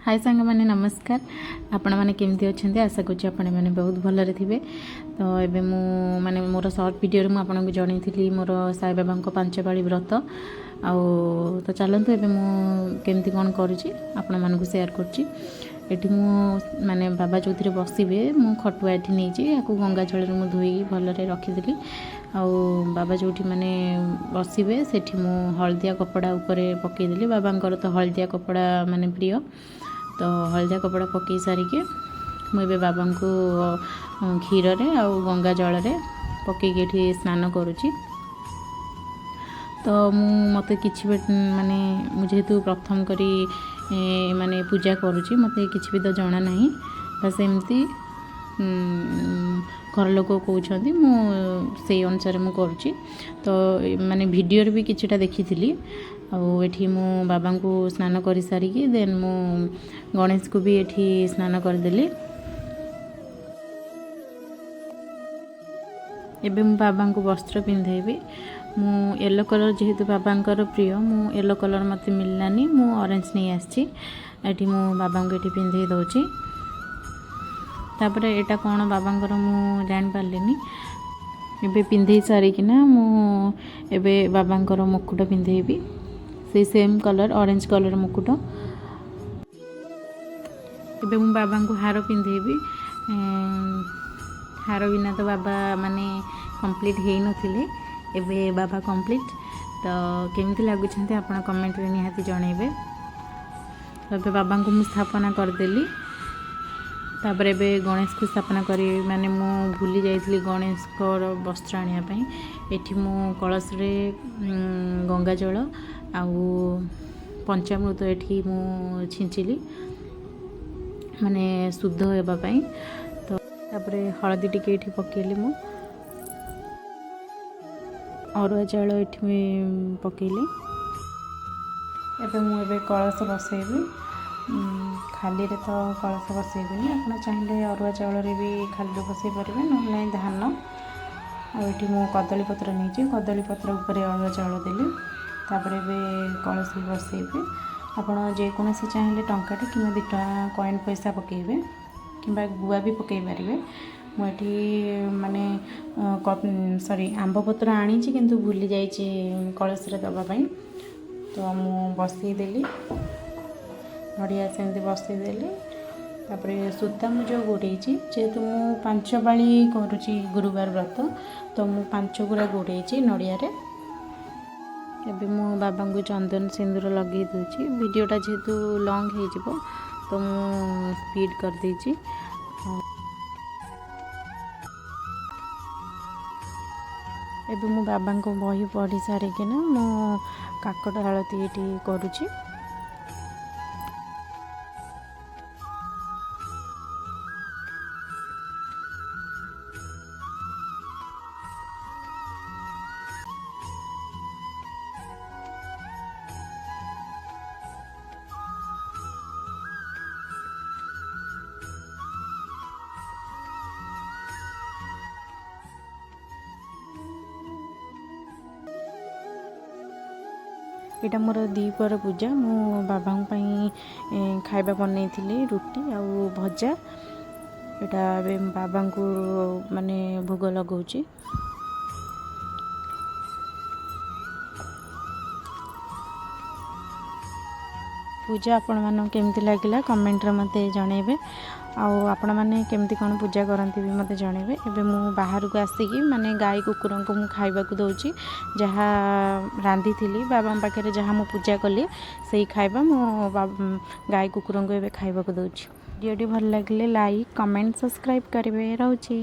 High ସାଙ୍ଗମାନେ, ନମସ୍କାର। ଆପଣମାନେ କେମିତି ଅଛନ୍ତି? ଆଶା କରୁଛି ଆପଣମାନେ ବହୁତ ଭଲରେ ଥିବେ। ତ ଏବେ ମୁଁ ମାନେ ମୋର ସର୍ଟ ଭିଡ଼ିଓରେ ମୁଁ ଆପଣଙ୍କୁ ଜଣେଇଥିଲି ମୋର ସାଇବାବାଙ୍କ ପାଞ୍ଚପାଳି ବ୍ରତ। ଆଉ ତ ଚାଲନ୍ତୁ, ଏବେ ମୁଁ କେମିତି କ'ଣ କରୁଛି ଆପଣମାନଙ୍କୁ ସେୟାର କରୁଛି। ଏଠି ମୁଁ ମାନେ ବାବା ଯେଉଁଥିରେ ବସିବେ, ମୁଁ ଖଟୁଆ ଏଠି ନେଇଛି। ୟାକୁ ଗଙ୍ଗା ଜଳରେ ମୁଁ ଧୋଇକି ଭଲରେ ରଖିଦେଲି। ଆଉ ବାବା ଯେଉଁଠି ମାନେ ବସିବେ, ସେଠି ମୁଁ ହଳଦିଆ କପଡ଼ା ଉପରେ ପକାଇଦେଲି। ବାବାଙ୍କର ତ ହଳଦିଆ କପଡ଼ା ମାନେ ପ୍ରିୟ। ତ ହଳଦିଆ କପଡ଼ା ପକାଇ ସାରିକି ମୁଁ ଏବେ ବାବାଙ୍କୁ କ୍ଷୀରରେ ଆଉ ଗଙ୍ଗା ଜଳରେ ପକାଇକି ଏଠି ସ୍ନାନ କରୁଛି। ତ ମୁଁ ମୋତେ କିଛି ବି ମାନେ ମୁଁ ଯେହେତୁ ପ୍ରଥମ କରି ମାନେ ପୂଜା କରୁଛି, ମୋତେ କିଛି ବି ତ ଜଣା ନାହିଁ। ବାସ୍ ଏମିତି ଘର ଲୋକ କହୁଛନ୍ତି, ମୁଁ ସେଇ ଅନୁସାରେ ମୁଁ କରୁଛି। ତ ମାନେ ଭିଡ଼ିଓରେ ବି କିଛିଟା ଦେଖିଥିଲି। ଆଉ ଏଠି ମୁଁ ବାବାଙ୍କୁ ସ୍ନାନ କରିସାରିକି ଦେନ୍ ମୁଁ ଗଣେଶକୁ ବି ଏଠି ସ୍ନାନ କରିଦେଲି। ଏବେ ମୁଁ ବାବାଙ୍କୁ ବସ୍ତ୍ର ପିନ୍ଧେଇବି। ମୁଁ ୟେଲୋ କଲର୍ ଯେହେତୁ ବାବାଙ୍କର ପ୍ରିୟ, ମୁଁ ୟେଲୋ କଲର୍ ମୋତେ ମିଳିଲାନି, ମୁଁ ଅରେଞ୍ଜ ନେଇ ଆସିଛି। ଏଠି ମୁଁ ବାବାଙ୍କୁ ଏଠି ପିନ୍ଧେଇ ଦେଉଛି। ତାପରେ ଏଇଟା କ'ଣ ବାବାଙ୍କର ମୁଁ ଜାଣିପାରିଲିନି। ଏବେ ପିନ୍ଧେଇ ସାରିକିନା ମୁଁ ଏବେ ବାବାଙ୍କର ମୁକୁଟ ପିନ୍ଧେଇବି, ସେଇ ସେମ୍ କଲର୍, ଅରେଞ୍ଜ କଲର୍ ମୁକୁଟ। ଏବେ ମୁଁ ବାବାଙ୍କୁ ହାର ପିନ୍ଧେଇବି। ହାର ବିନା ତ ବାବା ମାନେ କମ୍ପ୍ଲିଟ୍ ହେଇନଥିଲେ। ଏବେ ବାବା କମ୍ପ୍ଲିଟ୍। ତ କେମିତି ଲାଗୁଛନ୍ତି, ଆପଣ କମେଣ୍ଟରେ ନିହାତି ଜଣେଇବେ। ତ ଏବେ ବାବାଙ୍କୁ ମୁଁ ସ୍ଥାପନା କରିଦେଲି। ତାପରେ ଏବେ ଗଣେଶକୁ ସ୍ଥାପନା କରିବି। ମାନେ ମୁଁ ଭୁଲି ଯାଇଥିଲି ଗଣେଶଙ୍କର ବସ୍ତ୍ର ଆଣିବା ପାଇଁ। ଏଠି ମୁଁ କଳସରେ ଗଙ୍ଗା ଜଳ ଆଉ ପଞ୍ଚାମୃତ ଏଠି ମୁଁ ଛିଞ୍ଚିଲି, ମାନେ ଶୁଦ୍ଧ ହେବା ପାଇଁ। ତ ତାପରେ ହଳଦୀ ଟିକେ ଏଠି ପକେଇଲି ମୁଁ, ଅରୁଆ ଚାଉଳ ଏଠି ପକେଇଲି। ଏବେ ମୁଁ ଏବେ କଳସ ବସେଇବି। ଖାଲିରେ ତ କଳସ ବସେଇବିନି। ଆପଣ ଚାହିଁଲେ ଅରୁଆ ଚାଉଳରେ ବି ଖାଲିରେ ବସେଇ ପାରିବେ, ନହେଲେ ନାହିଁ ଧାନ। ଆଉ ଏଠି ମୁଁ କଦଳୀ ପତ୍ର ନେଇଛି। କଦଳୀ ପତ୍ର ଉପରେ ଅରୁଆ ଚାଉଳ ଦେଲି। ତାପରେ ଏବେ କଳସ ବି ବସେଇବି। ଆପଣ ଯେକୌଣସି ଚାହିଁଲେ ଟଙ୍କାଟେ କିମ୍ବା 2 ଟଙ୍କା କଏନ୍ ପଇସା ପକାଇବେ କିମ୍ବା ଗୁଆ ବି ପକାଇ ପାରିବେ। ମୁଁ ଏଠି ମାନେ ସରି, ଆମ୍ବ ପତ୍ର ଆଣିଛି କିନ୍ତୁ ଭୁଲି ଯାଇଛି କଳସରେ ଦେବା ପାଇଁ। ତ ମୁଁ ବସେଇଦେଲି, ନଡ଼ିଆ ସେମିତି ବସେଇଦେଲି। ତାପରେ ସୂତା ମୁଁ ଯେଉଁ ଗୁଡ଼େଇଛି, ଯେହେତୁ ମୁଁ ପାଞ୍ଚ ପାଳି କରୁଛି ଗୁରୁବାର ବ୍ରତ, ତ ମୁଁ ପାଞ୍ଚ ଗୁଡ଼ା ଗୁଡ଼େଇଛି ନଡ଼ିଆରେ। ଏବେ ମୁଁ ବାବାଙ୍କୁ ଚନ୍ଦନ ସିନ୍ଦୁର ଲଗେଇ ଦେଉଛି। ଭିଡ଼ିଓଟା ଯେହେତୁ ଲଙ୍ଗ୍ ହେଇଯିବ, ତ ମୁଁ ସ୍ପିଡ଼ କରିଦେଇଛି। ଏବେ ମୁଁ ବାବାଙ୍କ ବହି ପଢ଼ି ସାରିକିନା ମୁଁ କାକଟ ଆଳତି ଏଠି କରୁଛି। ଏଇଟା ମୋର ଦ୍ୱିପହର ପୂଜା। ମୁଁ ବାବାଙ୍କ ପାଇଁ ଖାଇବା ବନେଇଥିଲି, ରୁଟି ଆଉ ଭଜା। ଏଇଟା ଏବେ ବାବାଙ୍କୁ ମାନେ ଭୋଗ ଲଗାଉଛି। ପୂଜା ଆପଣମାନଙ୍କୁ କେମିତି ଲାଗିଲା, କମେଣ୍ଟରେ ମୋତେ ଜଣେଇବେ। ଆଉ ଆପଣମାନେ କେମିତି କ'ଣ ପୂଜା କରନ୍ତି ବି ମୋତେ ଜଣେଇବେ। ଏବେ ମୁଁ ବାହାରକୁ ଆସିକି ମାନେ ଗାଈ କୁକୁରଙ୍କୁ ମୁଁ ଖାଇବାକୁ ଦେଉଛି। ଯାହା ରାନ୍ଧିଥିଲି ବାବାଙ୍କ ପାଖରେ, ଯାହା ମୁଁ ପୂଜା କଲି, ସେଇ ଖାଇବା ମୁଁ ଗାଈ କୁକୁରଙ୍କୁ ଏବେ ଖାଇବାକୁ ଦେଉଛି। ଭିଡ଼ିଓଟି ଭଲ ଲାଗିଲେ ଲାଇକ୍, କମେଣ୍ଟ, ସବସ୍କ୍ରାଇବ୍ କରିବେ। ରହୁଛି।